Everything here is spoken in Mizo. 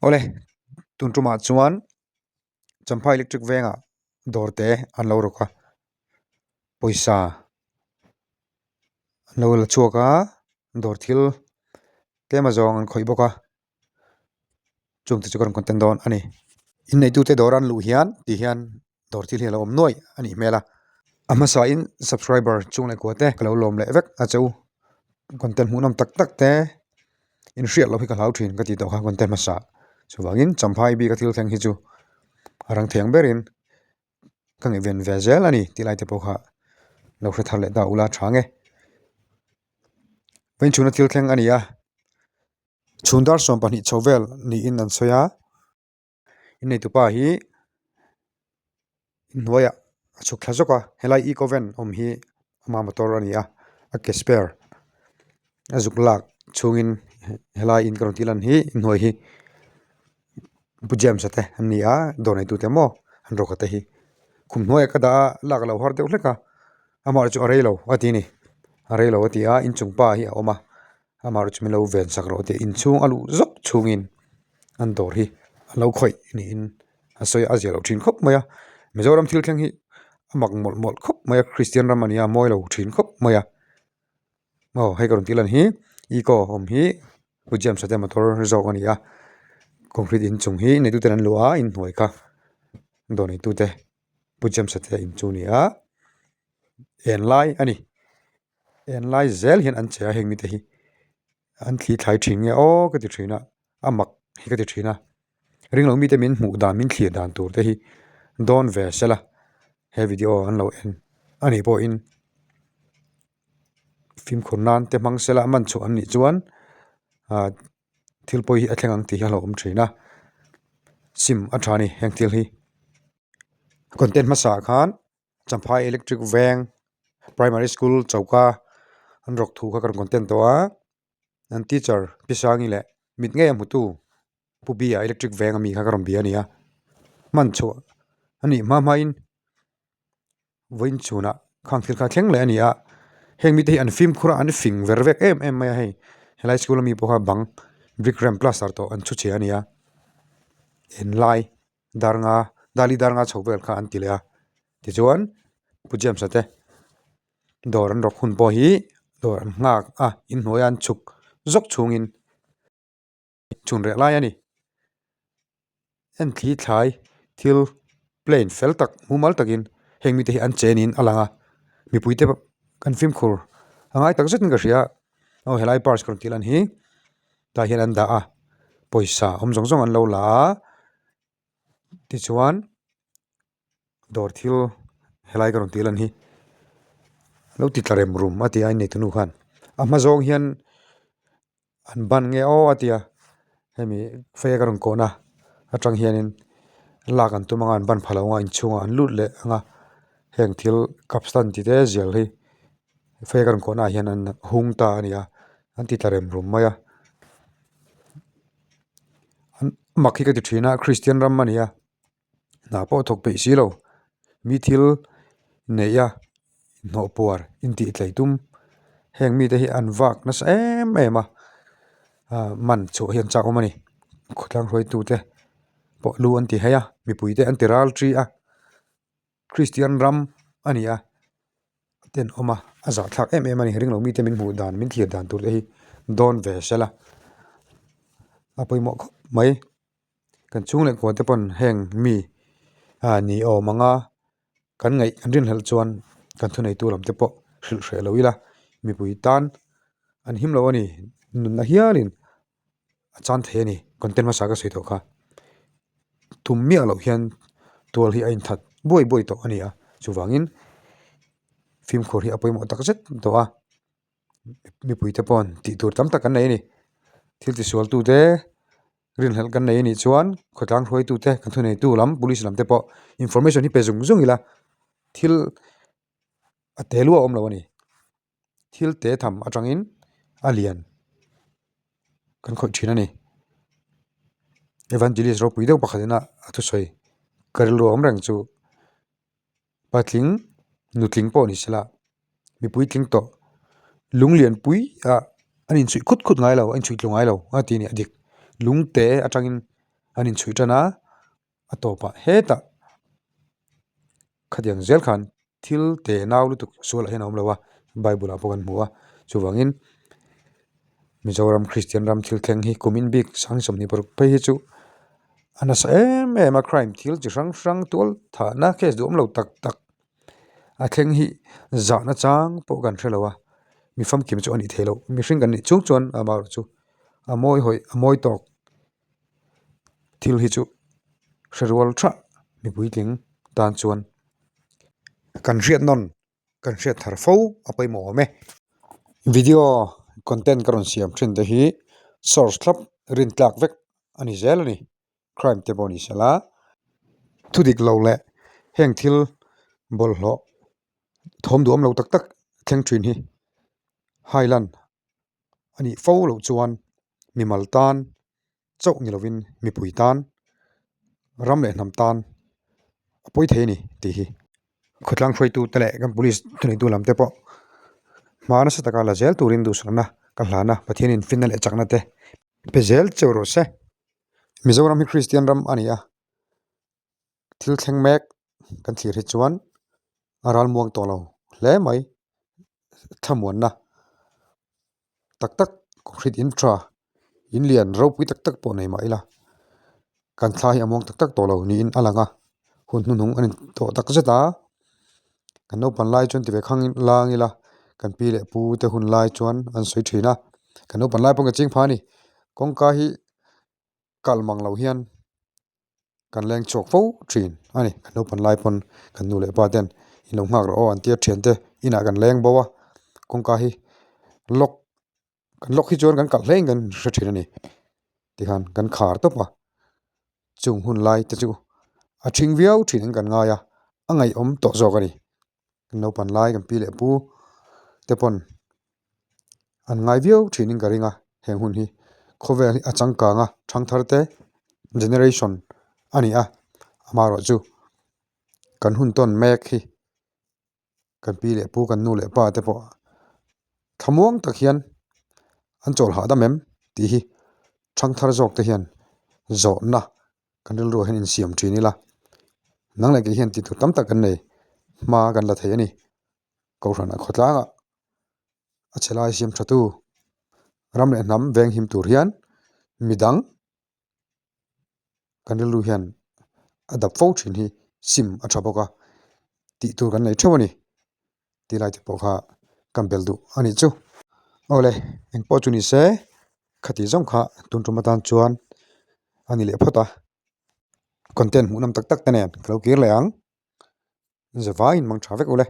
Awle tun tumah chuan Champhai electric vengah dawr te an lo rawk a pawisa an lo la chhuak a dawr thil tlem azawng an khawih bawk a. Chung te chu ka rawn content dawn a ni. Inneitute dawr an luh hian tih hian dawr thil hi a lo awm nuaih a nih hmel a. A hmasain subscriber chung leh kua te ka lo lawm leh vek a che u. Content hmuhnawm tak tak te inhriat loh hi ka hlau thin ka tih tawh kha content hmasa. Chuvangin Champhai bika thil thleng hi chu a rang thei ang berin ka ngaihven ve zel a ni tih lai te pawh kha lo hre thar leh ta ula tha nge. Vainchhuna thil thleng a ni a. Chhun dar 12 chho vel niin an sawi a inneitupa hi inhnuaiah a chhuk thla zawk a helai eco van awm hi ama motor a ni a a ke spare a zuk lak chhungin helai in ka rawn tih lan hi inhnuai hi Pu James a te an ni a dawr neitute maw an rawk a te hi khum hnuaiah ka dah a lak a lo har deuh hlek a amaherawhchu a rei lo a ti a ni a rei lo a ti a inchung pa hi a awm a. Amaherawhchu min lo ven sak rawh tih inchhung a luh zawk chhungin an dawr hi a lo khawih niin a sawi a a zia loh thin khawp mai a Mizoram thil thleng hi a mak mawlh mawlh khawp mai a Kristian ram a nia a mawi lo thin khawp mai a aw hei ka rawn tih lan hi eco awm hi Pu James a te motor zawk a ni a concrete inchung hi neitute an luah a inhnuai kha dawr neitute Pu James a te in chu a ni a en lai a ni. En lai zel hian an che a heng mite hi an thli thlai thin nge aw ka ti thin a a mak hi ka ti thin a ring lo mite min hmuh dan min thlir dan tur te hi dawn ve sela he video an lo en a nih pawhin fimkhur nan te hmang sela a man chhuah an nih chuan ah thil pawi hi a thleng ang tih hi a hlauhawm thin a sim a tha a ni heng thil hi content hmasa ah khan. Champhai electric veng primary school choka an rawk thu kha ka rawn content tawh a an teacher pi sangi leh mit ngei a hmutu pu b a electric veng ami kha ka rawn bia a ni a hman chhuah a nih hma hmain vawiin chhunah khang thil kha a thleng leh a ni a heng mite hi an fimkhur a an fing ver vek em em mai a hei helai school ami pawh kha bang brick rem plaster tawh an chhu chhe a ni a enlai. Dar nga dali dar nga chho vel kha an ti leh a tichuan Pu James a te dawr an rawk hun pawh hi dawr an nghak a inhnuaia an chhuk zawk chhungin chhun reh lai a ni en thli thlai thil plane fel tak mumal takin heng mite hi an che niin a lang a mipui te kan fimkhur a ngai tak zetin ka hria aw helai purse ka rawn tih lan hi. Tah hian an dah a pawisa awm zawng zawng an lo la a tichuan dawr thil helai ka rawn tih lan hi a lo ti tla rem rum a ti a innei tunu khan a hma zawng hian an ban nge aw a ti a hemi fei a ka rawn kawhna atang hianin lak an tum anga an ban pha lo anga inchhungah an lut leh anga heng thil cup stand tih te zial hi. Fei kan kawhnaah hian an hung ta a ni a an ti tla rem rum mai a an mak hi ka ti thin a Kristian ram a ni a hna pawh a thawk peih si lo mi thil neih a hnawh puar intih tlei tum heng mite hi an vak nasa em em a ah man chhuah hi an chak awm a ni khawtlang hruaitute pawh lu an ti hai a mipui te an ti ral thi a. Kristian ram a ni a ten awm a a zahthlak em em a ni ringlo mite min hmuh dan min thlir dan tur te hi dawn ve sela a pawimawh khawp mai kan chhung leh kua te pawn heng mi ah ni awm anga kan ngaih kan rinhlelh chuan kan thuneitu lam te pawh hrilh hreh lo ila mipui tan an him lo a ni nunna hialin. a chan thei a ni content hmasa ka sawi tawh kha tum miah loh hian tual hi a inthat buai buai tawh a ni a chuvangin fimkhur hi a pawimawh tak zet tawh a mipui te paw'n tih tur tam tak an nei a ni thil tisual tute rinhlelh kan nei a nih chuan khawtlang hruaitu te kan thuneitu lam police lam te pawh information hi pe zung zung ila thil a te luah a awm lo a ni. Thil te tham atangin a lian kan khawih thin a ni. Evangelist ropui deuh pakhat ina a thusawi ka rilru awm reng chu patling nutling pawh ni sela mipui tling tawh. Lung lian pui ah an inchhuih khut khut ngai lo a inchhuih tlu ngai lo a ti a ni a dik. Lung te atangin an inchhuih tan a, a tawpah hetah khatiang zel khan thil te nau lutuk sualah hian a awm lo a, bible ah pawh kan hmu a chuvangin Mizoram Kristian ram thil thleng hi kum in bik sang 26 phei hi chu a nasa em em a crime thil chi hrang hrang tual thahna case duhawm lo tak tak a thleng hi zahna chang pawh kan hre lo a mi famkim chu a nih theih loh mihring kan nih chung chuan amaherawhchu a mawi hawih a mawi tawk. Thil hi chu hre rual thah mipuitling tan chuan kan hriat nawn kan hriat thar fo a pawimawh awm e. Video content ka rawn siam thin te hi source thlap rin tlak vek a ni zel a ni crime te pawh ni sela thu dik lo leh heng thil bawlhhlawh thawm duhawm lo tak tak thleng thin hi highland. A nih fo loh chuan mimal tan chauh ni lovin mipui tan ram leh hnam tan a pawi thei a ni tih hi khawtlang hruaitu te leh kan police thuneitu lam te pawh hma nasa taka la zel turin duhsakna ka hlan a Pathianin finna leh chakna te pe zel cheu rawh se. Mizoram hi Kristian ram a ni a thil thleng mek kan thlir hi chuan a ralmuang tawh lo hle mai thlamuanna tak tak concrete in tha in lian ropui tak tak pawh nei mah ila kan thla hi a muang tak tak tawh lo niin a lang a hun hnuhnung a ni tawh tak zet a kan naupang lai chuan ti ve khang lang ila kan pi leh pu te hun lai chuan an sawi thin a kan naupang lai pawh ka ching phah a ni kawngka hi kal mang lo hian. Kan leng chhuak fo thin a ni. Kan naupang lai pawn kan nu leh pa ten in lo nghak rawh aw an tia thiante inah kan leng bo a, kawngka hi lock kan lock hi chuan kan kalh hle in kan hre thin a ni. Tikhan kan khar tawp a, chung hun lai te chu a thing viau thin in kan ngai a, a ngaihawm tawh zawk a ni. Kan naupang lai kan pi leh pu te pawn an ngai viau thin in ka ring a heng hun hi khawvel hi a changkang a thangthar te generation a ni a amaherawh chu kan hun tawn mek hi kan pi leh pu kan nu leh pa te pawh thlamuang tak hian an chawl hahdam em tih hi thangthar zawk te hian zawhna kan rilru ah hian insiam thin ila nang leh kei hian tih tur tam tak kan nei hma kan la thei a ni kohhran ah khawtlang ah a chhe lai siam tha tu ram leh hnam veng him tur hian midang kan rilru hian a dap fo thin hi sim a tha bawk a tih tur kan nei theuh a ni tih lai te pawh kha kan bel duh a nih chu. Awle engpawh chu ni se khati zawng kha tun tum atan chuan a ni leh phawt a content hmuhnawm tak tak te nen ka lo kir leh ang zavaiin mang tha vek ule.